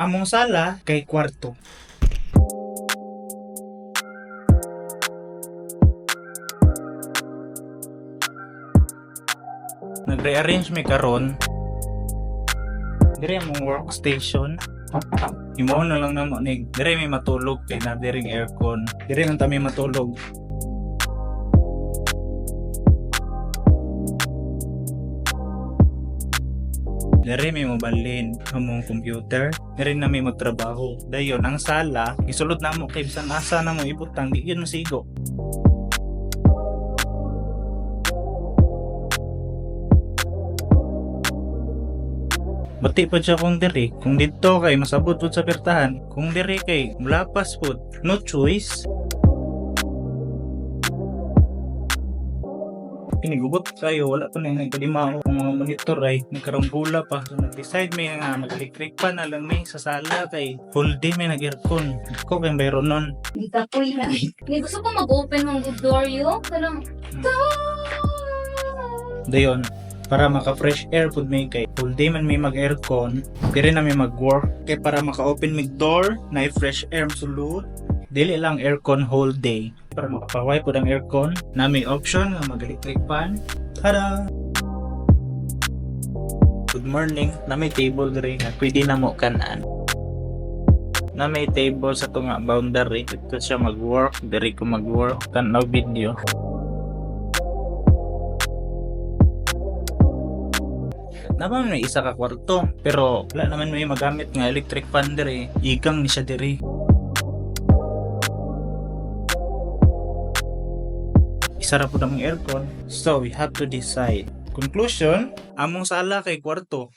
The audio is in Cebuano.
Among sala kay kwarto. Nag-rearrange mi karon. Dire among workstation. Imo na lang namo ni dire may matulog kay na diring aircon. Dire lang ta may matulog. Dire may mobalhin among computer. Dire na may magtrabaho. Dayon ang sala, isulod namo kay bisan asa namo ibutang di yun masigo. Bati pa siya kung diri. Kung didto kay masabot pud sa pertahan. Kung diri kay mulapas pud. No choice. Pinigubot kayo, wala pa na yung nagkalima ang mga monitor ay nagkaroon pa. So nag-decide may nga mag-electric pa na lang may sa sala kay full day may nag-aircon. Ko kay bayro nun. Gikapoy na. Hindi gusto ko mag-open ng good door yo. Kanang Dayon, para maka fresh air pud may kay full day man may mag-aircon, diri na may mag-work kay para maka-open mig door na fresh air sulod. Dili lang aircon whole day. Para makapaway pud ang aircon, na may option nga mag-electric fan. Tada! Good morning. Na may table diri nga pwede na mo kanan. Na may table sa tunga boundary. Dito siya mag-work, diri ko mag-work, tan-aw video. Naman may isa ka kwarto, pero wala naman may magamit nga electric fan diri. Igang ni siya diri. Isa ra pud ang aircon. So we have to decide. Conclusion, among sala kay kwarto.